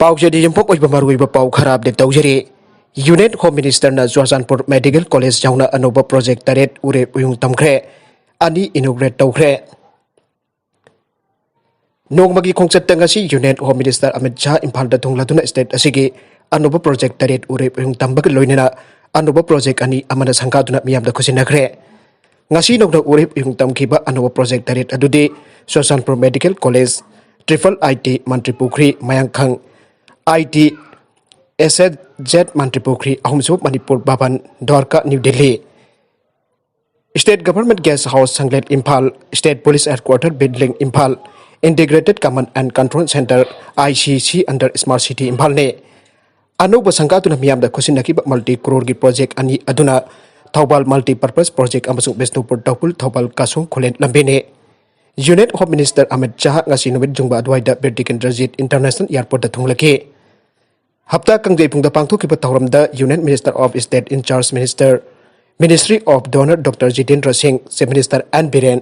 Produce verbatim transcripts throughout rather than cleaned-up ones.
ꯄꯥꯎꯆꯦꯗꯤ ꯌꯨꯝꯐꯝ ꯑꯣꯏꯕ ꯃꯔꯨꯑꯣꯏꯕ ꯄꯥꯎ ꯈꯔ ꯑꯞꯗꯦꯠ ꯇꯧꯖꯔꯤ꯫ ꯌꯨꯅꯤꯌꯟ ꯍꯣꯝ ꯃꯤꯅꯤꯁꯇꯔꯅ ꯆꯨꯔꯥꯆꯥꯟꯄꯨꯔ ꯃꯦꯗꯤꯀꯦꯜ ꯀꯣꯂꯦꯖ ꯌꯥꯎꯅ ꯑꯅꯧꯕ ꯄ꯭ꯔꯣꯖꯦꯛ ꯇꯔꯦꯠ ꯎꯔꯦꯞ ꯎꯌꯨꯡ ꯇꯝꯈ꯭ꯔꯦ, ꯑꯅꯤ ꯏꯅꯣꯒ꯭ꯔꯦꯠ ꯇꯧꯈ꯭ꯔꯦ꯫ ꯅꯣꯡꯃꯒꯤ ꯈꯣꯡꯆꯠꯇ ꯉꯁꯤ union home minister Amit Shah ꯏꯝꯐꯥꯜꯗ ꯊꯨꯡꯂꯗꯨꯅ ꯁ꯭ꯇꯦꯠ ꯑꯁꯤꯒꯤ ꯑꯅꯧꯕ ꯄ꯭ꯔꯣꯖꯦꯛ ꯇꯔꯦꯠ ꯎꯔꯦꯞ ꯎꯌꯨꯡ ꯇꯝꯕꯒ ꯂꯣꯏꯅꯅ ꯑꯅꯧꯕ ꯄ꯭ꯔꯣꯖꯦꯛ ꯑꯅꯤ ꯑꯃꯅ ꯁꯪꯒꯥꯗꯨꯅ ꯃꯤꯌꯥꯝꯗ ꯈꯨꯠꯁꯤꯟꯅꯈ꯭ꯔꯦ꯫ ꯉꯁꯤ ꯅꯧꯅ ꯎꯔꯦꯞ ꯎꯌꯨꯡ ꯇꯝꯈꯤꯕ ꯑꯅꯧꯕ ꯄ꯭ꯔꯣꯖꯦꯛ ꯇꯔꯦꯠ ꯑꯗꯨꯗꯤ ꯆꯨꯔꯆꯥꯟꯄꯨꯔ ꯃꯦꯗꯤꯀꯦꯜ ꯀꯣꯂꯦꯖ, ꯇ꯭ꯔꯤꯄꯜ ꯑꯥꯏ ꯇꯤ ꯃꯟꯇ꯭ꯔꯤ ꯄꯨꯈ꯭ꯔꯤ ꯃꯌꯥꯡꯈꯪ, ꯑꯥꯏ ꯇꯤ ꯑꯦꯁ ꯑꯦꯁ ꯖꯦꯠ ꯃꯟꯇ꯭ꯔꯤ ꯄꯨꯈ꯭ꯔꯤ ꯑꯍꯨꯝꯁꯨꯕ Manipur Bhavan, Dwarka, new Delhi, state government guest house ꯁꯪꯂꯦꯠ Imphal, state police headquarter building Imphal, integrated command and control centre, I C C, under smart city ꯏꯝꯐꯥꯜꯅꯤ꯫ ꯑꯅꯧꯕ ꯁꯪꯒꯥꯗꯨꯅ ꯃꯤꯌꯥꯝꯗ ꯈꯨꯠꯁꯤꯟꯅꯈꯤꯕ ꯃꯜꯇꯤ ꯀ꯭ꯔꯣꯔꯒꯤ ꯄ꯭ꯔꯣꯖꯦꯛ ꯑꯅꯤ ꯑꯗꯨꯅ ꯊꯧꯕꯥꯜ ꯃꯜꯇꯤ ꯄꯔꯄꯁ ꯄ꯭ꯔꯣꯖꯦꯛ ꯑꯃꯁꯨꯡ ꯕꯤꯁꯅꯨꯄꯨꯔ ꯇꯧꯄꯨꯜ ꯊꯧꯕꯥꯜ ꯀꯥꯁꯣꯡ ꯈꯨꯂꯦꯟ ꯂꯝꯕꯤꯅꯤ꯫ Union home minister Amit Shah ꯉꯁꯤ ꯅꯨꯃꯤꯠ ꯌꯨꯡꯕ ꯑꯗꯨꯋꯥꯏꯗ ꯕꯤꯔ ꯇꯤꯀꯦꯟꯗ꯭ꯔꯖꯤꯠ ꯏꯟꯇꯔꯅꯦꯁꯅꯦꯜ ꯏꯌꯥꯔꯄꯣꯔꯠꯇ ꯊꯨꯡꯂꯈꯤ꯫ ꯍꯞꯇꯥ ꯀꯥꯡꯖꯩꯕꯨꯡꯗ ꯄꯥꯡꯊꯣꯛꯈꯤꯕ ꯊꯧꯔꯝꯗ Union Minister of State in charge Minister, Ministry of Donor Doctor Jitendra Singh, Chief Minister N Biren,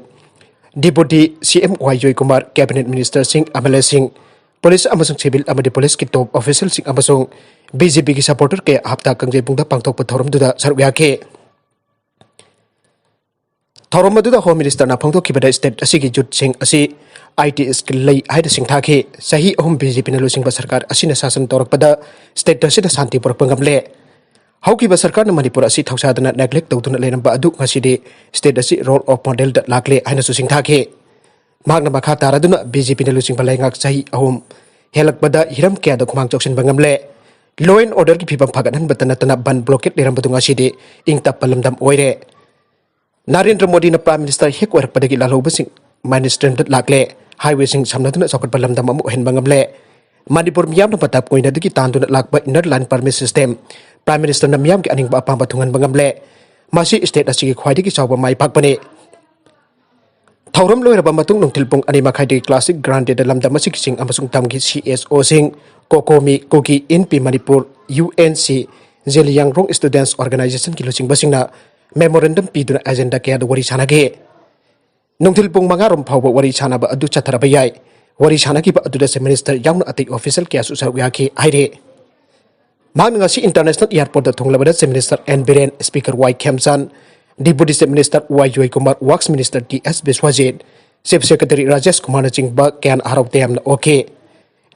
Deputy C M Y Joy Kumar, Cabinet Ministerꯁꯤꯡ, M L Aꯁꯤꯡ, ꯄꯨꯂꯤꯁ ꯑꯃꯁꯨꯡ civil ꯑꯃꯗꯤ ꯄꯨꯂꯤꯁꯀꯤ ꯇꯣꯞ ꯑꯣꯐꯤꯁꯤꯌꯦꯜꯁꯤꯡ ꯑꯃꯁꯨꯡ B J Pꯒꯤ ꯁꯄꯣꯔꯇꯔ ꯀꯌꯥ ꯍꯞꯇꯥ ꯀꯥꯡꯖꯩꯕꯨꯡꯗ ꯄꯥꯡꯊꯣꯛꯄ ꯊꯧꯔꯝꯗꯨꯗ ꯁꯔꯨꯛ ꯌꯥꯈꯤ꯫ ꯊꯧꯔꯝ ꯑꯗꯨꯗ ꯍꯣꯝ ꯃꯤꯅꯤꯁꯇꯔꯅ ꯐꯣꯡꯗꯣꯛꯈꯤꯕꯗ ꯁ꯭ꯇꯦꯠ ꯑꯁꯤꯒꯤ ꯌꯨꯠꯁꯤꯡ ꯑꯁꯤ I T skill ꯂꯩ ꯍꯥꯏꯅ ꯁꯤꯡꯊꯥꯈꯤ꯫ ꯆꯍꯤ ꯑꯍꯨꯝ B J Pꯅ ꯂꯨꯆꯤꯡꯕ ꯁꯔꯀꯥꯔ ꯑꯁꯤꯅ ꯁꯥꯁꯟ ꯇꯧꯔꯛꯄꯗ ꯁ꯭ꯇꯦꯠ ꯑꯁꯤꯗ ꯁꯥꯟꯇꯤ ꯄꯨꯔꯛꯄ ꯉꯝꯂꯦ꯫ ꯍꯧꯈꯤꯕ ꯁꯔꯀꯥꯔꯅ ꯃꯅꯤꯄꯨꯔ ꯑꯁꯤ ꯊꯧꯁꯥꯗꯅ neglect ꯇꯧꯗꯨꯅ ꯂꯩꯔꯝꯕ ꯑꯗꯨ ꯉꯁꯤꯗꯤ ꯁ꯭ꯇꯦꯠ ꯑꯁꯤ role of modelꯗ ꯂꯥꯛꯂꯦ ꯍꯥꯏꯅꯁꯨ ꯁꯤꯡꯊꯥꯈꯤ꯫ ꯃꯍꯥꯛꯅ ꯃꯈꯥ ꯇꯥꯔꯗꯨꯅ B J Pꯅ ꯂꯨꯆꯤꯡꯕ ꯂꯩꯉꯥꯛ ꯆꯍꯤ ꯑꯍꯨꯝ ꯍꯦꯜꯂꯛꯄꯗ ꯍꯤꯔꯝ ꯀꯌꯥꯗ ꯈꯨꯃꯥꯡ ꯆꯥꯎꯁꯤꯟꯕ ꯉꯝꯂꯦ꯫ Law and orderꯒꯤ ꯐꯤꯕꯝ ꯐꯒꯠꯍꯟꯕꯇ ꯅꯠꯇꯅ ꯕꯟ ꯕ꯭ꯂꯣꯀꯦꯠ ꯂꯩꯔꯝꯕꯗꯨ ꯉꯁꯤꯗꯤ ꯏꯪ ꯇꯞꯄ ꯂꯝꯗꯝ ꯑꯣꯏꯔꯦ꯫ ꯅꯔꯦꯟꯗ꯭ꯔ ꯃꯣꯗꯤꯅ Prime Minister ꯍꯦꯛ ꯑꯣꯏꯔꯛꯄꯗꯒꯤ ꯂꯥꯜꯍꯧꯕꯁꯤꯡ mainstreamꯗ ꯂꯥꯛꯂꯦ, highwayꯁꯤꯡ ꯁꯝꯅꯗꯨꯅ ꯆꯥꯎꯈꯠꯄ ꯂꯝꯗꯝ ꯑꯃ ꯑꯣꯏꯍꯟꯕ ꯉꯝꯂꯦ꯫ ꯃꯅꯤꯄꯨꯔ ꯃꯤꯌꯥꯝꯅ ꯃꯇꯝ ꯀꯨꯏꯅꯗꯒꯤ ꯇꯥꯟꯗꯨꯅ ꯂꯥꯛꯄ inner line permit system Prime Ministerꯅ ꯃꯤꯌꯥꯝꯒꯤ ꯑꯅꯤꯡꯕ ꯑꯄꯥꯝꯕ ꯊꯨꯡꯍꯟꯕ ꯉꯝꯂꯦ꯫ ꯃꯁꯤ ꯁ꯭ꯇꯦꯠ ꯑꯁꯤꯒꯤ ꯈ꯭ꯋꯥꯏꯗꯒꯤ ꯆꯥꯎꯕ ꯃꯥꯏ ꯄꯥꯛꯄꯅꯤ꯫ ꯊꯧꯔꯝ ꯂꯣꯏꯔꯕ ꯃꯇꯨꯡ ꯅꯨꯡꯊꯤꯜ ꯄꯨꯡ ꯑꯅꯤ ꯃꯈꯥꯏꯗꯒꯤ classic groundedꯗ ꯂꯝꯗꯝ ꯑꯁꯤꯒꯤ ꯆꯤꯡ ꯑꯃꯁꯨꯡ ꯇꯝꯒꯤ C S Oꯁꯤꯡ, COCOMI, Kuki Inpi Manipur, U N C, Zeliangrong Students Organizationꯒꯤ ꯂꯨꯆꯤꯡꯕꯁꯤꯡꯅ memorandum ꯄꯤꯗꯨꯅ agenda ꯀꯌꯥꯗ ꯋꯥꯔꯤ ꯁꯥꯟꯅꯈꯤ꯫ ꯅꯨꯡꯊꯤꯜ ꯄꯨꯡ ꯃꯉꯥ ꯔꯣꯝ ꯐꯥꯎꯕ ꯋꯥꯔꯤ ꯁꯥꯟꯅꯕ ꯑꯗꯨ ꯆꯠꯊꯔꯕ ꯌꯥꯏ꯫ ꯋꯥꯔꯤ ꯁꯥꯟꯅꯈꯤꯕ ꯑꯗꯨꯗ Chief Minister ꯌꯥꯎꯅ ꯑꯇꯩ official ꯀꯌꯥꯁꯨ ꯁꯔꯨꯛ ꯌꯥꯈꯤ ꯍꯥꯏꯔꯤ꯫ ꯃꯍꯥꯛꯅ ꯉꯁꯤ International Airportꯇ ꯊꯨꯡꯂꯕꯗ Chief Minister N Biren, Speaker ꯋꯥꯏ ꯈꯦꯝꯆꯥꯟ, Deputy Chief Minister ꯋꯥꯏ ꯖꯣꯏꯀꯨꯃꯥꯔ, Works Minister ꯇꯤ ꯑꯦꯁ ꯕꯤꯁ꯭ꯋꯖꯤꯠ, Chief Secretary ꯔꯥꯖꯦꯁ ꯀꯨꯃꯥꯔꯅꯆꯤꯡꯕ ꯀꯌꯥꯅ ꯍꯔꯥꯎ ꯇꯌꯥꯝꯅ ꯑꯣꯛꯈꯤ꯫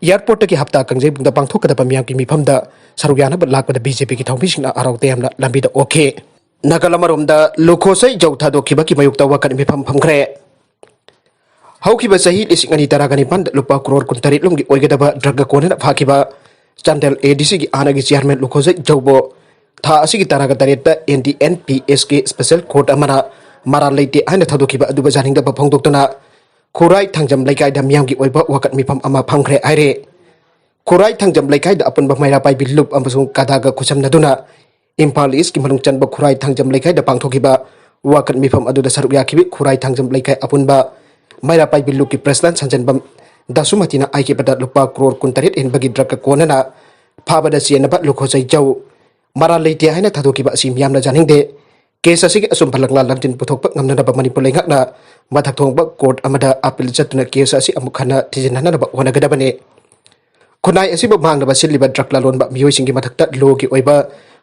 Airportꯇꯒꯤ ꯍꯞꯇꯥ ꯀꯥꯡꯖꯩꯕꯨꯡꯗ ꯄꯥꯡꯊꯣꯛꯀꯗꯕ ꯃꯤꯌꯥꯝꯒꯤ ꯃꯤꯐꯝꯗ ꯁꯔꯨꯛ ꯌꯥꯅꯕ ꯂꯥꯛꯄꯗ ꯕꯤ ꯖꯦ ꯄꯤꯒꯤ ꯊꯧꯃꯤꯁꯤꯡꯅ ꯍꯔꯥꯎ ꯇꯌꯥꯝꯅ ꯂꯝꯕꯤꯗ ꯑꯣꯛꯈꯤ꯫ ꯅꯥꯒꯥꯂꯥꯟ ꯑꯃꯔꯣꯝꯗ ꯂꯨꯈꯣꯁꯩ ꯖꯧ ꯊꯥꯗꯣꯛꯈꯤꯕꯒꯤ ꯃꯥꯌꯣꯛꯇ ꯋꯥꯀꯠ ꯃꯤꯐꯝ ꯐꯝꯈ꯭ꯔꯦ꯫ ꯍꯧꯈꯤꯕ ꯆꯍꯤ ꯂꯤꯁꯤꯡ ꯑꯅꯤ ꯇꯔꯥꯒ ꯅꯤꯄꯥꯟꯗ ꯂꯨꯄꯥ ꯀ꯭ꯔꯣꯔ ꯀꯨꯟꯇꯔꯦꯠ ꯂꯣꯝꯒꯤ ꯑꯣꯏꯒꯗꯕ drugꯀ ꯀꯣꯟꯅꯅ ꯐꯥꯈꯤꯕ ꯆꯥꯟꯗꯦꯜ ꯑꯦ ꯗꯤ ꯁꯤꯒꯤ ꯍꯥꯟꯅꯒꯤ chairman ꯂꯨꯈꯣꯁꯩ ꯖꯧꯕꯨ ꯊꯥ ꯑꯁꯤꯒꯤ ꯇꯔꯥꯒ ꯇꯔꯦꯠꯇ ꯑꯦꯟ ꯗꯤ ꯑꯦꯟ ꯄꯤ ꯑꯦꯁꯀꯤ special court ꯑꯃꯅ ꯃꯔꯥꯜ ꯂꯩꯇꯦ ꯍꯥꯏꯅ ꯊꯥꯗꯣꯛꯈꯤꯕ ꯑꯗꯨꯕꯨ ꯌꯥꯅꯤꯡꯗꯕ ꯐꯣꯡꯗꯣꯛꯇꯨꯅ ꯈꯨꯔꯥꯏ ꯊꯥꯡꯖꯝ ꯂꯩꯀꯥꯏꯗ ꯃꯤꯌꯥꯝꯒꯤ ꯑꯣꯏꯕ ꯋꯥꯀꯠ ꯃꯤꯐꯝ ꯑꯃ ꯐꯝꯈ꯭ꯔꯦ ꯍꯥꯏꯔꯦ꯫ ꯈꯨꯔꯥꯏ ꯊꯥꯡꯖꯝ ꯂꯩꯀꯥꯏꯗ ꯑꯄꯨꯟꯕ ꯃꯩꯔꯥ ꯄꯥꯏꯕꯤ ꯂꯨꯞ ꯑꯃꯁꯨꯡ ꯀꯗꯥꯒ ꯈꯨꯠꯁꯝꯅꯗꯨꯅ ꯏꯝꯐꯥꯜ ꯏꯁꯀꯤ ꯃꯅꯨꯡ ꯆꯟꯕ ꯈꯨꯔꯥꯏ ꯊꯥꯡꯖꯝ ꯂꯩꯀꯥꯏꯗ ꯄꯥꯡꯊꯣꯛꯈꯤꯕ ꯋꯥꯀꯠ ꯃꯤꯐꯝ ꯑꯗꯨꯗ ꯁꯔꯨꯛ ꯌꯥꯈꯤꯕ ꯈꯨꯔꯥꯏ ꯊꯥꯡꯖꯝ ꯂꯩꯀꯥꯏ ꯑꯄꯨꯟꯕ ꯃꯩꯔꯥ ꯄꯥꯏꯕꯤ ꯂꯨꯞꯀꯤ president ꯁꯟꯖꯦꯟꯕꯝ ꯗꯥꯁꯨꯃꯇꯤꯅ ꯍꯥꯏꯈꯤꯕꯗ ꯂꯨꯄꯥ ꯀ꯭ꯔꯣꯔ ꯀꯨꯟꯇꯔꯦꯠ ꯍꯦꯟꯕꯒꯤ drugꯀ ꯀꯣꯟꯅꯅ ꯐꯥꯕꯗ ꯆꯦꯟꯅꯕ ꯂꯨꯈꯣꯁꯩ ꯖꯧ ꯃꯔꯥꯜ ꯂꯩꯇꯦ ꯍꯥꯏꯅ ꯊꯥꯗꯣꯛꯈꯤꯕ ꯑꯁꯤ ꯃꯤꯌꯥꯝꯅ ꯌꯥꯅꯤꯡꯗꯦ꯫ Case ꯑꯁꯤꯒꯤ ꯑꯆꯨꯝꯕ ꯂꯛꯂꯥ ꯂꯪꯖꯤꯟ ꯄꯨꯊꯣꯛꯄ ꯉꯝꯅꯅꯕ ꯃꯅꯤꯄꯨꯔ ꯂꯩꯉꯥꯛꯅ ꯃꯊꯛ ꯊꯣꯡꯕ court ꯑꯃꯗ appeal ꯆꯠꯇꯨꯅ case ꯑꯁꯤ ꯑꯃꯨꯛ ꯍꯟꯅ ꯊꯤꯖꯤꯟꯅꯅꯕ ꯍꯣꯠꯅꯒꯗꯕꯅꯤ꯫ ꯈꯨꯟꯅꯥꯏ ꯑꯁꯤꯕꯨ ꯃꯥꯡꯅꯕ ꯁꯤꯜꯂꯤꯕ drug ꯂꯂꯣꯟꯕ ꯃꯤꯑꯣꯏꯁꯤꯡꯒꯤ ꯃꯊꯛꯇ lawꯒꯤ ꯑꯣꯏꯕ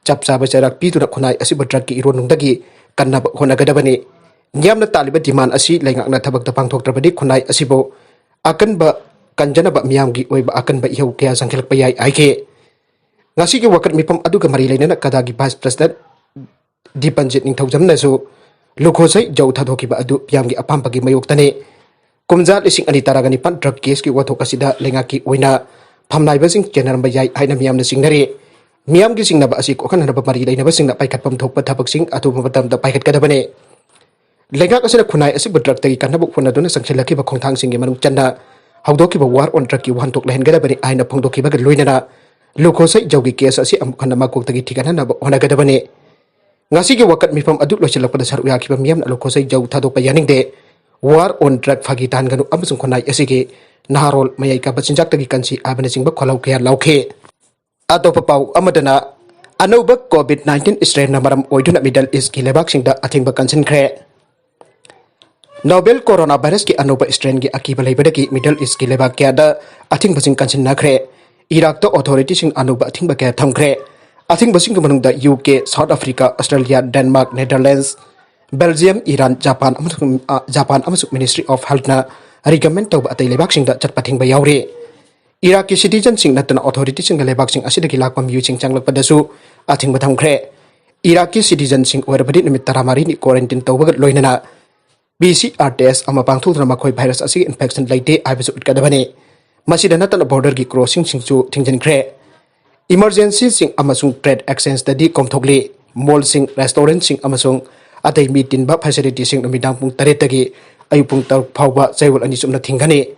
ꯆꯞ ꯆꯥꯕ ꯆꯩꯔꯥꯛ ꯄꯤꯗꯨꯅ ꯈꯨꯟꯅꯥꯏ ꯑꯁꯤꯕꯨ drugꯀꯤ ꯏꯔꯣꯟꯅꯨꯡꯗꯒꯤ ꯀꯟꯅꯕ ꯍꯣꯠꯅꯒꯗꯕꯅꯤ꯫ ꯃꯤꯌꯥꯝꯅ ꯇꯥꯜꯂꯤꯕ demand ꯑꯁꯤ ꯂꯩꯉꯥꯛꯅ ꯊꯕꯛꯇ ꯄꯥꯡꯊꯣꯛꯇ꯭ꯔꯕꯗꯤ ꯈꯨꯟꯅꯥꯏ ꯑꯁꯤꯕꯨ ꯑꯀꯟꯕ ꯀꯟꯖꯅꯕ ꯃꯤꯌꯥꯝꯒꯤ ꯑꯣꯏꯕ ꯑꯀꯟꯕ ꯏꯍꯧ ꯀꯌꯥ ꯆꯪꯁꯤꯜꯂꯛꯄ ꯌꯥꯏ ꯍꯥꯏꯈꯤ꯫ ꯉꯁꯤꯒꯤ ꯋꯥꯀꯠ ꯃꯤꯐꯝ ꯑꯗꯨꯒ ꯃꯔꯤ ꯂꯩꯅꯅ ꯀꯗꯥꯒꯤ vice president ꯗꯤꯄꯟꯖꯤꯠ ꯅꯤꯡꯊꯧꯖꯝꯅꯁꯨ ꯂꯨꯈꯣꯁꯩ ꯖꯧ ꯊꯥꯗꯣꯛꯈꯤꯕ ꯑꯗꯨ ꯃꯤꯌꯥꯝꯒꯤ ꯑꯄꯥꯝꯕꯒꯤ ꯃꯥꯌꯣꯛꯇꯅꯤ꯫ ꯀꯨꯝꯖꯥ ꯂꯤꯁꯤꯡ ꯑꯅꯤ ꯇꯔꯥꯒ ꯅꯤꯄꯥꯟ drug caseꯀꯤ ꯋꯥꯊꯣꯛ ꯑꯁꯤꯗ ꯂꯩꯉꯥꯛꯀꯤ ꯑꯣꯏꯅ ꯐꯝꯅꯥꯏꯕꯁꯤꯡ ꯆꯦꯟꯅꯔꯝꯕ ꯌꯥꯏ ꯍꯥꯏꯅ ꯃꯤꯌꯥꯝꯅ ꯆꯤꯡꯅꯔꯤ꯫ ꯃꯤꯌꯥꯝꯒꯤ ꯆꯤꯡꯅꯕ ꯑꯁꯤ ꯀꯣꯛꯍꯟꯅꯕ ꯃꯔꯤ ꯂꯩꯅꯕꯁꯤꯡꯅ ꯄꯥꯏꯈꯠꯐꯝ ꯊꯣꯛꯄ ꯊꯕꯛꯁꯤꯡ ꯑꯊꯨꯕ ꯃꯇꯝꯗ ꯄꯥꯏꯈꯠꯀꯗꯕꯅꯤ꯫ ꯂꯩꯉꯥꯛ ꯑꯁꯤꯅ ꯈꯨꯟꯅꯥꯏ ꯑꯁꯤꯕꯨ drugꯇꯒꯤ ꯀꯟꯅꯕ ꯍꯣꯠꯅꯗꯨꯅ ꯆꯪꯁꯤꯜꯂꯛꯈꯤꯕ ꯈꯣꯡꯊꯥꯡꯁꯤꯡꯒꯤ ꯃꯅꯨꯡ ꯆꯟꯅ ꯍꯧꯗꯣꯛꯈꯤꯕ war on drugꯀꯤ ꯋꯥꯍꯟꯊꯣꯛ ꯂꯩꯍꯟꯒꯗꯕꯅꯤ ꯍꯥꯏꯅ ꯐꯣꯡꯗꯣꯛꯈꯤꯕꯒ ꯂꯣꯏꯅꯅ ꯂꯨꯈꯣꯁꯩ ꯖꯧꯒꯤ case ꯑꯁꯤ ꯑꯃꯨꯛ ꯍꯟꯅ ꯃꯀꯣꯛꯇꯒꯤ ꯊꯤꯒꯠꯅꯅꯕ ꯍꯣꯠꯅꯒꯗꯕꯅꯤ꯫ ꯉꯁꯤꯒꯤ ꯋꯥꯀꯠ ꯃꯤꯐꯝ ꯑꯗꯨ ꯂꯣꯏꯁꯤꯜꯂꯛꯄꯗ ꯁꯔꯨꯛ ꯌꯥꯈꯤꯕ ꯃꯤꯌꯥꯝꯅ ꯂꯨꯈꯣꯁꯩ ꯖꯧ ꯊꯥꯗꯣꯛꯄ ꯌꯥꯅꯤꯡꯗꯦ, war on drug ꯐꯥꯒꯤ ꯇꯥꯍꯟꯒꯅꯨ ꯑꯃꯁꯨꯡ ꯈꯨꯟꯅꯥꯏ ꯑꯁꯤꯒꯤ ꯅꯍꯥꯔꯣꯜ ꯃꯌꯥꯏ ꯀꯥꯕ ꯆꯤꯟꯖꯥꯛꯇꯒꯤ ꯀꯟꯁꯤ ꯍꯥꯏꯕꯅꯆꯤꯡꯕ ꯈꯣꯜꯂꯥꯎ ꯀꯌꯥ ꯂꯥꯎꯈꯤ꯫ ꯑꯇꯣꯞꯄ ꯄꯥꯎ ꯑꯃꯗꯅ, ꯑꯅꯧꯕ COVID nineteen strainꯅ ꯃꯔꯝ ꯑꯣꯏꯗꯨꯅ Middle Eastꯀꯤ ꯂꯩꯕꯥꯛꯁꯤꯡꯗ ꯑꯊꯤꯡꯕ ꯀꯟꯁꯤꯟꯈ꯭ꯔꯦ꯫ Novel coronavirus ꯀꯤ ꯑꯅꯧꯕ strain ꯒꯤ ꯑꯀꯤꯕ ꯂꯩꯕꯗꯒꯤ Middle East ꯀꯤ ꯂꯩꯕꯥꯛ ꯀꯌꯥꯗ ꯑꯊꯤꯡꯕꯁꯤꯡ ꯀꯟꯁꯤꯟꯅꯈ꯭ꯔꯦ꯫ Iraq ꯇ authority ꯁꯤꯡ ꯑꯅꯧꯕ ꯑꯊꯤꯡꯕ ꯀꯌꯥ ꯊꯝꯈ꯭ꯔꯦ꯫ ꯑꯊꯤꯡꯕꯁꯤꯡꯒꯤ ꯃꯅꯨꯡꯗ U K, South Africa, Australia, Denmark, Netherlands, Belgium, Iran, Japan ꯑꯃꯁꯨꯡ, ꯑ, Japan ꯑꯃꯁꯨꯡ Ministry of Health ꯅ recommend ꯇꯧꯕ ꯑꯇꯩ ꯂꯩꯕꯥꯛꯁꯤꯡꯗ ꯆꯠꯄ ꯊꯤꯡꯕ ꯌꯥꯎꯔꯤ꯫ Iraq ꯀꯤ citizen ꯁꯤꯡ ꯅꯠꯇꯅ authority ꯁꯤꯡꯅ ꯂꯩꯕꯥꯛꯁꯤꯡ ꯑꯁꯤꯗꯒꯤ ꯂꯥꯛꯄ ꯃꯤꯑꯣꯏꯁꯤꯡ ꯆꯪꯂꯛꯄꯗꯁꯨ ꯑꯊꯤꯡꯕ ꯊꯝꯈ꯭ꯔꯦ꯫ Iraq ꯀꯤ citizen ꯁꯤꯡ ꯑꯣꯏꯔꯕꯗꯤ ꯅꯨꯃꯤꯠ ꯇꯔꯥꯃꯔꯤꯅꯤ quarantine ꯇꯧꯕꯒ ꯂꯣꯏꯅꯅ P C R test ꯑꯃ ꯄꯥꯡꯊꯣꯛꯇꯨꯅ ꯃꯈꯣꯏ virus ꯑꯁꯤꯒꯤ infection ꯂꯩꯇꯦ ꯍꯥꯏꯕꯁꯨ ꯎꯠꯀꯗꯕꯅꯤ꯫ ꯃꯁꯤꯗ ꯅꯠꯇꯅ border ꯒꯤ crossing ꯁꯤꯡꯁꯨ ꯊꯤꯡꯖꯤꯟꯈ꯭ꯔꯦ꯫ Emergency ꯁꯤꯡ ꯑꯃꯁꯨꯡ trade exchange ꯇꯗꯤ ꯀꯣꯝꯊꯣꯛꯂꯤ꯫ Mall ꯁꯤꯡ, restaurant ꯁꯤꯡ ꯑꯃꯁꯨꯡ ꯑꯇꯩ ꯃꯤ ꯇꯤꯟꯕ facility ꯁꯤꯡ ꯅꯨꯃꯤꯗꯥꯡ ꯄꯨꯡ ꯇꯔꯦꯠꯇꯒꯤ ꯑꯌꯨꯛ ꯄꯨꯡ ꯇꯔꯨꯛ ꯐꯥꯎꯕ ꯆꯌꯣꯜ ꯑꯅꯤ ꯆꯨꯞꯅ ꯊꯤꯡꯒꯅꯤ꯫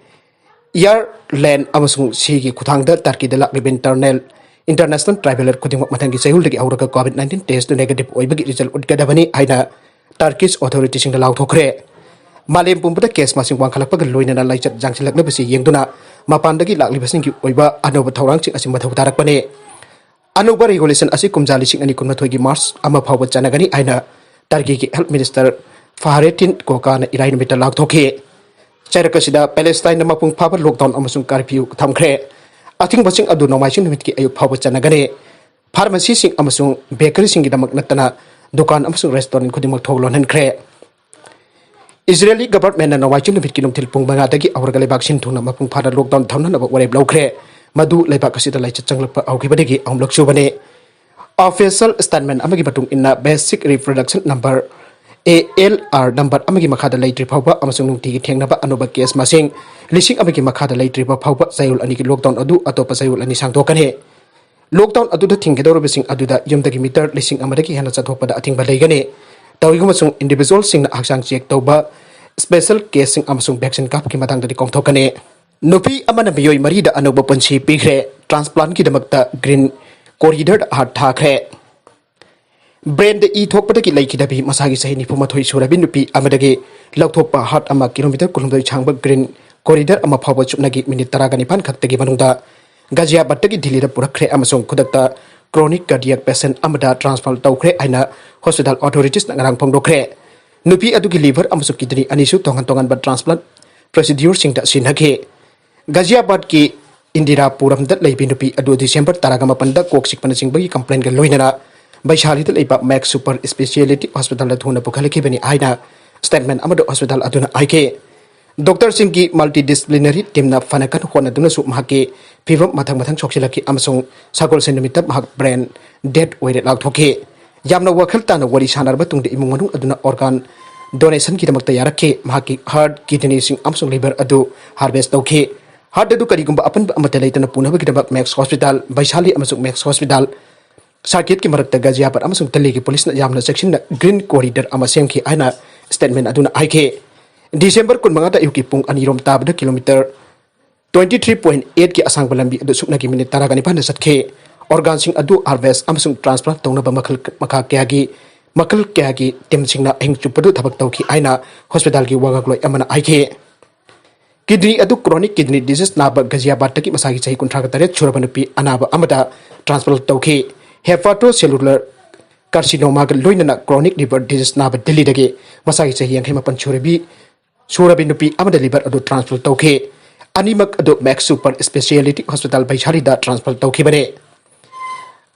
Air, land ꯑꯃꯁꯨꯡ sea ꯒꯤ ꯈꯨꯠꯊꯥꯡꯗ Turkey ꯗ ꯂꯥꯛꯂꯤꯕ internal, international traveller ꯈꯨꯗꯤꯡꯃꯛ ꯃꯊꯪꯒꯤ ꯆꯌꯣꯜꯗꯒꯤ ꯍꯧꯔꯒ COVID nineteen test two negative ꯑꯣꯏꯕꯒꯤ result ꯎꯠꯀꯗꯕꯅꯤ ꯍꯥꯏꯅ Turkish authority ꯁꯤꯡꯅ ꯂꯥꯎꯊꯣꯛꯈ꯭ꯔꯦ꯫ ꯃꯥꯂꯦꯝ ꯄꯨꯝꯕꯗ case ꯃꯁꯤꯡ ꯋꯥꯡꯈꯠꯂꯛꯄꯒ ꯂꯣꯏꯅꯅ ꯂꯥꯏꯆꯠ ꯌꯥꯡꯁꯤꯜꯂꯛꯂꯤꯕꯁꯤ ꯌꯦꯡꯗꯨꯅ ꯃꯄꯥꯟꯗꯒꯤ ꯂꯥꯛꯂꯤꯕꯁꯤꯡꯒꯤ ꯑꯣꯏꯕ ꯑꯅꯧꯕ ꯊꯧꯔꯥꯡꯁꯤꯡ ꯑꯁꯤ ꯃꯊꯧ ꯇꯥꯔꯛꯄꯅꯤ꯫ ꯑꯅꯧꯕ regulation ꯑꯁꯤ ꯀꯨꯝꯖꯥ ꯂꯤꯁꯤꯡ ꯑꯅꯤ ꯀꯨꯟꯃꯥꯊꯣꯏꯒꯤ March ꯑꯃ ꯐꯥꯎꯕ ꯆꯠꯅꯒꯅꯤ ꯍꯥꯏꯅ Turkey ꯒꯤ health minister Fahrettin Koca ꯅ ꯏꯔꯥꯏ ꯅꯨꯃꯤꯠꯇ ꯂꯥꯎꯊꯣꯛꯈꯤ꯫ ꯆꯩꯔꯛ ꯑꯁꯤꯗ Palestine ꯗ ꯃꯄꯨꯡ ꯐꯥꯕ lockdown ꯑꯃꯁꯨꯡ curfew ꯊꯝꯈ꯭ꯔꯦ꯫ ꯑꯊꯤꯡꯕꯁꯤꯡ ꯑꯗꯨ ꯅꯣꯡꯃꯥꯏꯖꯤꯡ ꯅꯨꯃꯤꯠꯀꯤ ꯑꯌꯨꯛ ꯐꯥꯎꯕ ꯆꯠꯅꯒꯅꯤ꯫ Pharmacy ꯁꯤꯡ ꯑꯃꯁꯨꯡ bakery ꯁꯤꯡꯒꯤꯗꯃꯛ ꯅꯠꯇꯅ ꯗꯨꯀꯥꯟ ꯑꯃꯁꯨꯡ restaurant ꯈꯨꯗꯤꯡꯃꯛ ꯊꯣꯡ ꯂꯣꯟꯍꯟꯈ꯭ꯔꯦ꯫ Israeli government ꯅ ꯅꯣꯡꯃꯥꯏꯖꯤꯡ ꯅꯨꯃꯤꯠꯀꯤ ꯅꯨꯡꯊꯤꯜ ꯄꯨꯡ ꯃꯉꯥꯗꯒꯤ ꯍꯧꯔꯒ ꯂꯩꯕꯥꯛ ꯁꯤꯟ ꯊꯨꯡꯅ ꯃꯄꯨꯡ ꯐꯥꯅ lockdown ꯊꯝꯅꯅꯕ ꯋꯥꯔꯦꯞ ꯂꯧꯈ꯭ꯔꯦ꯫ ꯃꯗꯨ ꯂꯩꯕꯥꯛ ꯑꯁꯤꯗ ꯂꯥꯏꯆꯠ ꯆꯪꯂꯛꯄ ꯍꯧꯈꯤꯕꯗꯒꯤ ꯑꯍꯨꯝꯂꯛ ꯁꯨꯕꯅꯤ꯫ Official statement ꯑꯃꯒꯤ ꯃꯇꯨꯡ ꯏꯟꯅ, basic reproduction number, A L R number ꯑꯃꯒꯤ ꯃꯈꯥꯗ ꯂꯩꯇ꯭ꯔꯤ ꯐꯥꯎꯕ ꯑꯃꯁꯨꯡ ꯅꯨꯡꯇꯤꯒꯤ ꯊꯦꯡꯅꯕ ꯑꯅꯧꯕ case ꯃꯁꯤꯡ ꯂꯤꯁꯤꯡ ꯑꯃꯒꯤ ꯃꯈꯥꯗ ꯂꯩꯇ꯭ꯔꯤꯕ ꯐꯥꯎꯕ ꯆꯌꯣꯜ ꯑꯅꯤꯒꯤ lockdown ꯑꯗꯨ ꯑꯇꯣꯞꯄ ꯆꯌꯣꯜ ꯑꯅꯤ ꯁꯥꯡꯗꯣꯛꯀꯅꯤ꯫ Lockdown ꯑꯗꯨꯗ ꯊꯤꯡꯒꯗꯧꯔꯤꯕꯁꯤꯡ ꯑꯗꯨꯗ ꯌꯨꯝꯗꯒꯤ meter ꯂꯤꯁꯤꯡ ꯑꯃꯗꯒꯤ ꯍꯦꯟꯅ ꯆꯠꯊꯣꯛꯄꯗ ꯑꯊꯤꯡꯕ ꯂꯩꯒꯅꯤ꯫ ꯇꯧꯏꯒꯨꯝꯕꯁꯨꯡ individual ꯁꯤꯡꯅ ꯍꯛꯆꯥꯡ check ꯇꯧꯕ, special case ꯁꯤꯡ ꯑꯃꯁꯨꯡ vaccine ꯀꯥꯞꯄꯒꯤ ꯃꯇꯥꯡꯗꯗꯤ ꯀꯣꯝꯊꯣꯛꯀꯅꯤ꯫ ꯅꯨꯄꯤ ꯑꯃꯅ ꯃꯤꯑꯣꯏ ꯃꯔꯤꯗ ꯑꯅꯧꯕ ꯄꯨꯟꯁꯤ ꯄꯤꯈ꯭ꯔꯦ꯫ Transplant ꯀꯤꯗꯃꯛꯇ green corridor heart ꯊꯥꯈ꯭ꯔꯦ꯫ Brain ꯗ ꯏ ꯊꯣꯛꯄꯗꯒꯤ ꯂꯩꯈꯤꯗꯕꯤ ꯃꯁꯥꯒꯤ ꯆꯍꯤ ꯅꯤꯐꯨ ꯃꯥꯊꯣꯏ ꯁꯨꯔꯕꯤ ꯅꯨꯄꯤ ꯑꯃꯗꯒꯤ ꯂꯧꯊꯣꯛꯄ heart ꯑꯃ kilometre ꯀꯨꯟꯍꯨꯝꯗꯣꯏ ꯁꯥꯡꯕ green corridor ꯑꯃ ꯐꯥꯎꯕ ꯆꯨꯞꯅꯒꯤ minute ꯇꯔꯥꯒ ꯅꯤꯄꯥꯟ ꯈꯛꯇꯒꯤ ꯃꯅꯨꯡꯗ ꯒꯥꯖꯤꯌꯥꯕꯥꯗꯇꯒꯤ ꯗꯤꯜꯂꯤꯗ ꯄꯨꯔꯛꯈ꯭ꯔꯦ ꯑꯃꯁꯨꯡ ꯈꯨꯗꯛꯇ chronic cardiac patient ꯑꯃꯗ transfer ꯇꯧꯈ꯭ꯔꯦ ꯍꯥꯏꯅ hospital authorities ꯅ ꯉꯔꯥꯡ ꯐꯣꯡꯗꯣꯛꯈ꯭ꯔꯦ꯫ ꯅꯨꯄꯤ ꯑꯗꯨꯒꯤ liver ꯑꯃꯁꯨꯡ kidney ꯑꯅꯤꯁꯨ ꯇꯣꯉꯥꯟ ꯇꯣꯉꯥꯟꯕ transplant procedureꯁꯤꯡꯗ ꯁꯤꯖꯤꯟꯅꯈꯤ꯫ ꯒꯥꯖꯤꯌꯥꯕꯥꯗꯀꯤ ꯏꯟꯗꯤꯔꯥꯄꯨꯔꯝꯗ ꯂꯩꯕꯤ ꯅꯨꯄꯤ ꯑꯗꯨ December ꯇꯔꯥꯒ ꯃꯥꯄꯟꯗ ꯀꯣꯛ ꯆꯤꯛꯄꯅꯆꯤꯡꯕꯒꯤ complaintꯒ ꯂꯣꯏꯅꯅ ꯕꯩꯁꯥꯂꯤꯗ ꯂꯩꯕ Max Super Speciality Hospitalꯗ ꯊꯨꯅ ꯄꯨꯈꯠꯂꯛꯈꯤꯕꯅꯤ ꯍꯥꯏꯅ statement ꯑꯃꯗ hospital ꯑꯗꯨꯅ ꯍꯥꯏꯈꯤ꯫ Doctorꯁꯤꯡꯒꯤ multidisciplinary teamꯅ ꯐꯅ ꯀꯟꯅ ꯍꯣꯠꯅꯗꯨꯅꯁꯨ ꯃꯍꯥꯛꯀꯤ ꯐꯤꯕꯝ ꯃꯊꯪ ꯃꯊꯪ ꯁꯣꯛꯆꯤꯜꯂꯛꯈꯤ ꯑꯃꯁꯨꯡ ꯁꯒꯣꯜꯁꯦꯟ ꯅꯨꯃꯤꯠꯇ ꯃꯍꯥꯛ brain dead ꯑꯣꯏꯔꯦ ꯂꯥꯎꯊꯣꯛꯈꯤ꯫ ꯌꯥꯝꯅ ꯋꯥꯈꯜ ꯇꯥꯅ ꯋꯥꯔꯤ ꯁꯥꯟꯅꯔꯕ ꯃꯇꯨꯡꯗ ꯏꯃꯨꯡ ꯃꯅꯨꯡ ꯑꯗꯨꯅ organ donationꯒꯤꯗꯃꯛꯇ ꯌꯥꯔꯛꯈꯤ꯫ ꯃꯍꯥꯛꯀꯤ heart, kidneyꯁꯤꯡ ꯑꯃꯁꯨꯡ liver ꯑꯗꯨ harvest ꯇꯧꯈꯤ꯫ Heart ꯑꯗꯨ ꯀꯔꯤꯒꯨꯝꯕ ꯑꯄꯟꯕ ꯑꯃꯠꯇ ꯂꯩꯇꯅ ꯄꯨꯅꯕꯒꯤꯗꯃꯛ Max Hospital, ꯚꯩꯁꯥꯂꯤ ꯑꯃꯁꯨꯡ Max Hospital circuitꯀꯤ ꯃꯔꯛꯇ ꯒꯥꯖꯤꯌꯥꯕꯥꯗ ꯑꯃꯁꯨꯡ ꯗꯦꯜꯂꯤꯒꯤ ꯄꯨꯂꯤꯁꯅ ꯌꯥꯝꯅ ꯆꯦꯛꯁꯤꯟꯅ green corridor ꯑꯃ ꯁꯦꯝꯈꯤ ꯍꯥꯏꯅ statement ꯑꯗꯨꯅ ꯍꯥꯏꯈꯤ꯫ December ꯀꯨꯟꯃꯉꯥꯗ ꯑꯌꯨꯛꯀꯤ ꯄꯨꯡ ꯑꯅꯤꯔꯣꯝ ꯇꯥꯕꯗ kilometre twenty three point eight ꯀꯤ ꯑꯁꯥꯡꯕ ꯂꯝꯕꯤ ꯑꯗꯨ ꯁꯨꯞꯅꯒꯤ minute ꯇꯔꯥꯒ ꯅꯤꯄꯥꯟꯗ ꯆꯠꯈꯤ꯫ Organꯁꯤꯡ ꯑꯗꯨ harvest ꯑꯃꯁꯨꯡ transplant ꯇꯧꯅꯕ ꯃꯈꯜ ꯃꯈꯥ ꯀꯌꯥꯒꯤ, ꯃꯈꯜ ꯀꯌꯥꯒꯤ teamꯁꯤꯡꯅ ꯑꯍꯤꯡ ꯆꯨꯞꯄꯗꯨ ꯊꯕꯛ ꯇꯧꯈꯤ ꯍꯥꯏꯅ hospitalꯒꯤ ꯋꯥꯉꯥꯡꯂꯣꯏ ꯑꯃꯅ ꯍꯥꯏꯈꯤ꯫ Kidney ꯑꯗꯨ chronic kidney disease ꯅꯥꯕ ꯒꯥꯖꯤꯌꯥꯕꯥꯗꯇꯒꯤ ꯃꯁꯥꯒꯤ ꯆꯍꯤ ꯀꯨꯟꯊ꯭ꯔꯥꯒ ꯇꯔꯦꯠ ꯁꯨꯔꯕ ꯅꯨꯄꯤ ꯑꯅꯥꯕ ꯑꯃꯗ transplant ꯇꯧꯈꯤ꯫ Hepatocellular carcinomaꯒ ꯂꯣꯏꯅꯅ chronic liver disease ꯅꯥꯕ ꯗꯦꯜꯂꯤꯗꯒꯤ ꯃꯁꯥꯒꯤ ꯆꯍꯤ ꯌꯥꯡꯈꯩ ꯃꯥꯄꯟ ꯁꯨꯔꯕꯤ, ꯁꯨꯔꯕꯤ ꯅꯨꯄꯤ ꯑꯃꯗ liver ꯑꯗꯨ transplant ꯇꯧꯈꯤ꯫ ꯑꯅꯤꯃꯛ ꯑꯗꯨ Max Super Speciality Hospital ꯚꯩꯁꯥꯂꯤꯗ transplant ꯇꯧꯈꯤꯕꯅꯤ꯫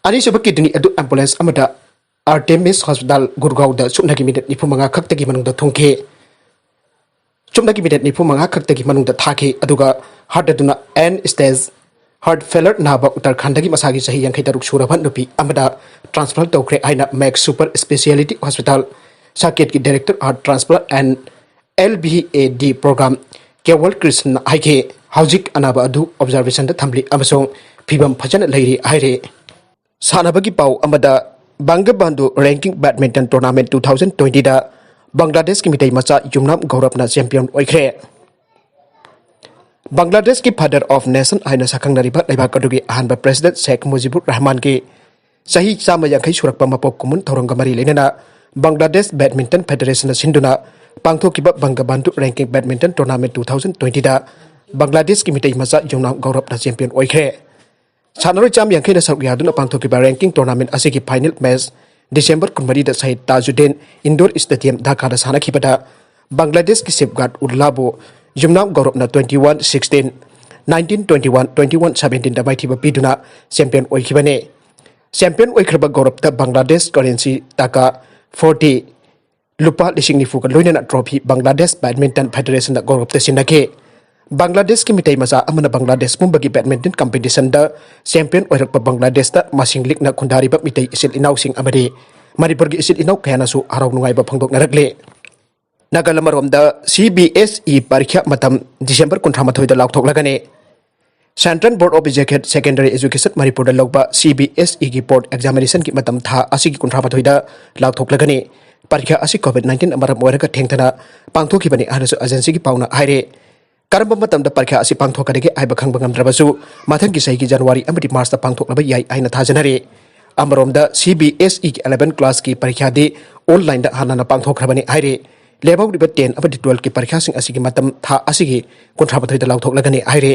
ꯑꯅꯤꯁꯨꯕ kidney ꯑꯗꯨ ambulance ꯑꯃꯗ Artemis Hospital ꯒꯨꯔꯒꯥꯎꯗ ꯁꯨꯞꯅꯒꯤ minute ꯅꯤꯐꯨ ꯃꯉꯥ ꯈꯛꯇꯒꯤ ꯃꯅꯨꯡꯗ ꯊꯨꯡꯈꯤ꯫ ꯁꯨꯞꯅꯒꯤ minute ꯅꯤꯐꯨ ꯃꯉꯥ ꯈꯛꯇꯒꯤ ꯃꯅꯨꯡꯗ ꯊꯥꯈꯤ, ꯑꯗꯨꯒ heart ꯑꯗꯨꯅ end stage heart failure ꯅꯥꯕ ꯎꯠꯇꯔꯈꯟꯗꯒꯤ ꯃꯁꯥꯒꯤ ꯆꯍꯤ ꯌꯥꯡꯈꯩ ꯇꯔꯨꯛ ꯁꯨꯔꯕ ꯅꯨꯄꯤ ꯑꯃꯗ transplant ꯇꯧꯈ꯭ꯔꯦ ꯍꯥꯏꯅ Max Super Speciality Hospital circuitꯀꯤ director heart transplant and LVAD program ꯀꯦꯋꯜ ꯀ꯭ꯔꯤꯁꯟꯅ ꯍꯥꯏꯈꯤ꯫ ꯍꯧꯖꯤꯛ ꯑꯅꯥꯕ ꯑꯗꯨ observationꯗ ꯊꯝꯂꯤ ꯑꯃꯁꯨꯡ ꯐꯤꯕꯝ ꯐꯖꯅ ꯂꯩꯔꯤ ꯍꯥꯏꯔꯤ꯫ ꯁꯥꯟꯅꯕꯒꯤ ꯄꯥꯎ ꯑꯃꯗ, ꯕꯪꯒꯕꯥꯟꯙꯨ ranking badminton tournament two thousand twentyꯗ ꯕꯪꯒ꯭ꯂꯥꯗꯦꯁꯀꯤ ꯃꯤꯇꯩ ꯃꯆꯥ ꯌꯨꯝꯅꯥꯝ ꯒꯧꯔꯕꯅ champion ꯑꯣꯏꯈ꯭ꯔꯦ꯫ ꯕꯪꯒ꯭ꯂꯥꯗꯦꯁꯀꯤ father of nation ꯍꯥꯏꯅ ꯁꯛꯈꯪꯅꯔꯤꯕ ꯂꯩꯕꯥꯛ ꯑꯗꯨꯒꯤ ꯑꯍꯥꯟꯕ president ꯁꯦꯈ ꯃꯨꯖꯤꯕꯨꯔ ꯔꯍꯃꯥꯟꯒꯤ ꯆꯍꯤ ꯆꯥꯝꯃ ꯌꯥꯡꯈꯩ ꯁꯨꯔꯛꯄ ꯃꯄꯣꯛ ꯀꯨꯝꯑꯣꯟ ꯊꯧꯔꯝꯒ ꯃꯔꯤ ꯂꯩꯅꯅ ꯕꯪꯒ꯭ꯂꯥꯗꯦꯁ badminton federationꯅ ꯁꯤꯟꯗꯨꯅ ꯄꯥꯡꯊꯣꯛꯈꯤꯕ ꯕꯪꯒꯕꯥꯟꯙꯨ ranking badminton tournament two thousand twentyꯗ ꯕꯪꯒ꯭ꯂꯥꯗꯦꯁꯀꯤ ꯃꯤꯇꯩ ꯃꯆꯥ ꯌꯨꯝꯅꯥꯝ ꯒꯧꯔꯕꯅ champion ꯑꯣꯏꯈ꯭ꯔꯦ꯫ ꯁꯥꯟꯅꯔꯣꯏ ꯆꯥꯝꯃ ꯌꯥꯡꯈꯩꯅ ꯁꯔꯨꯛ ꯌꯥꯗꯨꯅ ꯄꯥꯡꯊꯣꯛꯈꯤꯕ ranking tournament ꯑꯁꯤꯒꯤ final match ꯗꯤꯁꯦꯝꯕꯔ ꯀꯨꯟꯃꯔꯤꯗ ꯁꯍꯤꯗ ꯇꯥꯖꯨꯗꯤꯟ ꯏꯟꯗꯣꯔ ꯁ꯭ꯇꯦꯗꯤꯌꯝ ꯙꯥꯀꯥꯗ ꯁꯥꯟꯅꯈꯤꯕꯗ ꯕꯪꯒ꯭ꯂꯥꯗꯦꯁꯀꯤ ꯁꯦꯐꯒꯥꯔꯗ ꯎꯜꯂꯥꯕꯨ ꯌꯨꯝꯅꯥꯝ ꯒꯧꯔꯞꯅ twenty one sixteen, nineteen twenty one, twenty one seventeenꯗ ꯃꯥꯏꯊꯤꯕ ꯄꯤꯗꯨꯅ ꯆꯦꯝꯄꯤꯌꯟ ꯑꯣꯏꯈꯤꯕꯅꯤ꯫ ꯆꯦꯝꯄꯤꯌꯟ ꯑꯣꯏꯈ꯭ꯔꯕ ꯒꯧꯔꯞꯇ ꯕꯪꯒ꯭ꯂꯥꯗꯦꯁ ꯀꯔꯦꯟꯁꯤ ꯇꯥꯀꯥ forty, ꯂꯨꯄꯥ ꯂꯤꯁꯤꯡ ꯅꯤꯐꯨꯒ ꯂꯣꯏꯅꯅ ꯇ꯭ꯔꯣꯐꯤ ꯕꯪꯒ꯭ꯂꯥꯗꯦꯁ ꯕꯦꯗꯃꯤꯟꯇꯟ ꯐꯦꯗꯔꯦꯁꯟꯅ ꯒꯧꯔꯞꯇ ꯁꯤꯟꯅꯈꯤ꯫ ꯕꯪꯒ꯭ꯂꯥꯗꯦꯁꯀꯤ ꯃꯤꯇꯩ ꯃꯆꯥ ꯑꯃꯅ ꯕꯪꯒ꯭ꯂꯥꯗꯦꯁ ꯄꯨꯝꯕꯒꯤ ꯕꯦꯗꯃꯤꯟꯇꯟ ꯀꯝꯄꯤꯇꯤꯁꯟꯗ ꯆꯦꯝꯄꯤꯌꯟ ꯑꯣꯏꯔꯛꯄ ꯕꯪꯒ꯭ꯂꯥꯗꯦꯁꯇ ꯃꯁꯤꯡ ꯂꯤꯛꯅ ꯈꯨꯟꯗꯥꯔꯤꯕ ꯃꯤꯇꯩ ꯏꯆꯤꯜ ꯏꯅꯥꯎꯁꯤꯡ ꯑꯃꯗꯤ ꯃꯅꯤꯄꯨꯔꯒꯤ ꯏꯆꯤꯜ ꯏꯅꯥꯎ ꯀꯌꯥꯅꯁꯨ ꯍꯔꯥꯎ ꯅꯨꯡꯉꯥꯏꯕ ꯐꯣꯡꯗꯣꯛꯅꯔꯛꯂꯤ꯫ ꯅꯥꯒꯥꯂꯝ ꯑꯃꯔꯣꯝꯗ CBSE ꯄꯔꯤꯈ꯭ꯌꯥ ꯃꯇꯝ ꯗꯤꯁꯦꯝꯕꯔ ꯀꯨꯟꯊ꯭ꯔꯥ ꯃꯥꯊꯣꯏꯗ ꯂꯥꯎꯊꯣꯛꯂꯒꯅꯤ꯫ Central Board of Education Secondary Education ꯃꯅꯤꯄꯨꯔꯗ ꯂꯧꯕ CBSEꯒꯤ ꯕꯣꯔꯗ ꯑꯦꯛꯖꯥꯃꯤꯅꯦꯁꯟꯒꯤ ꯃꯇꯝ ꯊꯥ ꯑꯁꯤꯒꯤ ꯀꯨꯟꯊ꯭ꯔꯥ ꯃꯥꯊꯣꯏꯗ ꯂꯥꯎꯊꯣꯛꯂꯒꯅꯤ꯫ ꯄꯔꯤꯈ꯭ꯌꯥ ꯑꯁꯤ COVID nineteen ꯃꯔꯝ ꯑꯣꯏꯔꯒ ꯊꯦꯡꯊꯅ ꯄꯥꯡꯊꯣꯛꯈꯤꯕꯅꯤ ꯍꯥꯏꯅꯁꯨ ꯑꯦꯖꯦꯟꯁꯤꯒꯤ ꯄꯥꯎꯅ ꯍꯥꯏꯔꯤ꯫ ꯀꯔꯝꯕ ꯃꯇꯝꯗ ꯄꯔꯤꯈ꯭ꯌꯥ ꯑꯁꯤ ꯄꯥꯡꯊꯣꯛꯀꯗꯒꯦ ꯍꯥꯏꯕ ꯈꯪꯕ ꯉꯝꯗ꯭ꯔꯕꯁꯨ, ꯃꯊꯪꯒꯤ ꯆꯍꯤꯒꯤ ꯖꯅꯋꯥꯔꯤ ꯑꯃꯗꯤ ꯃꯥꯔꯆꯇ ꯄꯥꯡꯊꯣꯛꯂꯕ ꯌꯥꯏ ꯍꯥꯏꯅ ꯊꯥꯖꯅꯔꯤ꯫ ꯑꯃꯔꯣꯝꯗ, CBSEꯒꯤ eleven classꯀꯤ ꯄꯔꯤꯈ꯭ꯌꯥꯗꯤ ꯑꯣꯟꯂꯥꯏꯟꯗ ꯍꯥꯟꯅꯅ ꯄꯥꯡꯊꯣꯛꯈ꯭ꯔꯕꯅꯤ ꯍꯥꯏꯔꯤ꯫ ꯂꯦꯝꯍꯧꯔꯤꯕ ten ꯑꯃꯗꯤ twelveꯀꯤ ꯄꯔꯤꯈ꯭ꯌꯥꯁꯤꯡ ꯑꯁꯤꯒꯤ ꯃꯇꯝ ꯊꯥ ꯑꯁꯤꯒꯤ ꯀꯨꯟꯊ꯭ꯔꯥ ꯃꯥꯊꯣꯏꯗ ꯂꯥꯎꯊꯣꯛꯂꯒꯅꯤ ꯍꯥꯏꯔꯤ꯫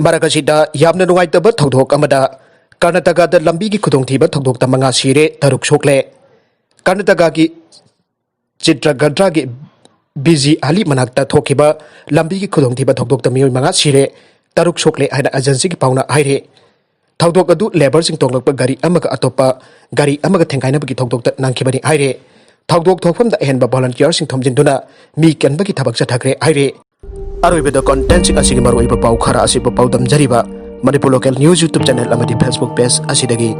ꯃꯔꯛ ꯑꯁꯤꯗ ꯌꯥꯝꯅ ꯅꯨꯡꯉꯥꯏꯇꯕ ꯊꯧꯗꯣꯛ ꯑꯃꯗ ꯀꯔꯅꯥꯇꯀꯥꯗ ꯂꯝꯕꯤꯒꯤ ꯈꯨꯗꯣꯡꯊꯤꯕ ꯊꯧꯗꯣꯛꯇ ꯃꯉꯥ ꯁꯤꯔꯦ, ꯇꯔꯨꯛ ꯁꯣꯛꯂꯦ꯫ ꯀꯔꯅꯥꯇꯀꯥꯒꯤ ꯆꯤꯇ꯭ꯔꯒꯗ꯭ꯔꯥꯒꯤ ꯕꯤꯖꯤ ꯍꯂꯤ ꯃꯅꯥꯛꯇ ꯊꯣꯛꯈꯤꯕ ꯂꯝꯕꯤꯒꯤ ꯈꯨꯗꯣꯡꯊꯤꯕ ꯊꯧꯗꯣꯛꯇ ꯃꯤꯑꯣꯏ ꯃꯉꯥ ꯁꯤꯔꯦ, ꯇꯔꯨꯛ ꯁꯣꯛꯂꯦ ꯍꯥꯏꯅ ꯑꯦꯖꯦꯟꯁꯤꯒꯤ ꯄꯥꯎꯅ ꯍꯥꯏꯔꯤ꯫ ꯊꯧꯗꯣꯛ ꯑꯗꯨ ꯂꯦꯕꯔꯁꯤꯡ ꯇꯣꯡꯂꯛꯄ ꯒꯥꯔꯤ ꯑꯃꯒ ꯑꯇꯣꯞꯄ ꯒꯥꯔꯤ ꯑꯃꯒ ꯊꯦꯡꯒꯥꯏꯅꯕꯒꯤ ꯊꯧꯗꯣꯛꯇ ꯅꯪꯈꯤꯕꯅꯤ ꯍꯥꯏꯔꯤ꯫ ꯊꯧꯗꯣꯛ ꯊꯣꯛꯐꯝꯗ ꯑꯍꯦꯟꯕ ꯚꯣꯂꯟꯇꯤꯌꯔꯁꯤꯡ ꯊꯣꯝꯖꯤꯟꯗꯨꯅ ꯃꯤ ꯀꯟꯕꯒꯤ ꯊꯕꯛ ꯆꯠꯊꯈ꯭ꯔꯦ ꯍꯥꯏꯔꯤ꯫ ꯑꯔꯣꯏꯕꯗ ꯀꯣꯟꯇꯦꯟꯁꯤꯡ ꯑꯁꯤꯒꯤ ꯃꯔꯨꯑꯣꯏꯕ ꯄꯥꯎ ꯈꯔ ꯑꯁꯤꯕꯨ ꯄꯥꯎꯗꯝꯖꯔꯤꯕ Manipur local news YouTube channel ꯑꯃꯗꯤ Facebook ꯄꯦꯖ ꯑꯁꯤꯗꯒꯤ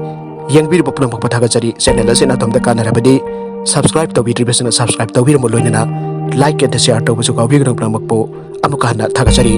ꯌꯦꯡꯕꯤꯔꯤꯕ ꯄꯨꯝꯅꯃꯛꯄꯨ ꯊꯥꯒꯠꯆꯔꯤ꯫ ꯆꯦꯅꯦꯜ ꯑꯁꯤꯅ ꯑꯗꯣꯝꯗ ꯀꯥꯟꯅꯔꯕꯗꯤ subscribe ꯇꯧꯕꯤꯗ꯭ꯔꯤꯕꯁꯤꯡꯅ subscribe ꯇꯧꯕꯤꯔꯝꯃꯨ, ꯂꯣꯏꯅꯅ like and share ꯇꯧꯕꯁꯨ ꯀꯥꯎꯕꯤꯒꯅꯨ꯫ ꯄꯨꯝꯅꯃꯛꯄꯨ ꯑꯃꯨꯛꯀ ꯍꯟꯅ ꯊꯥꯒꯠꯆꯔꯤ꯫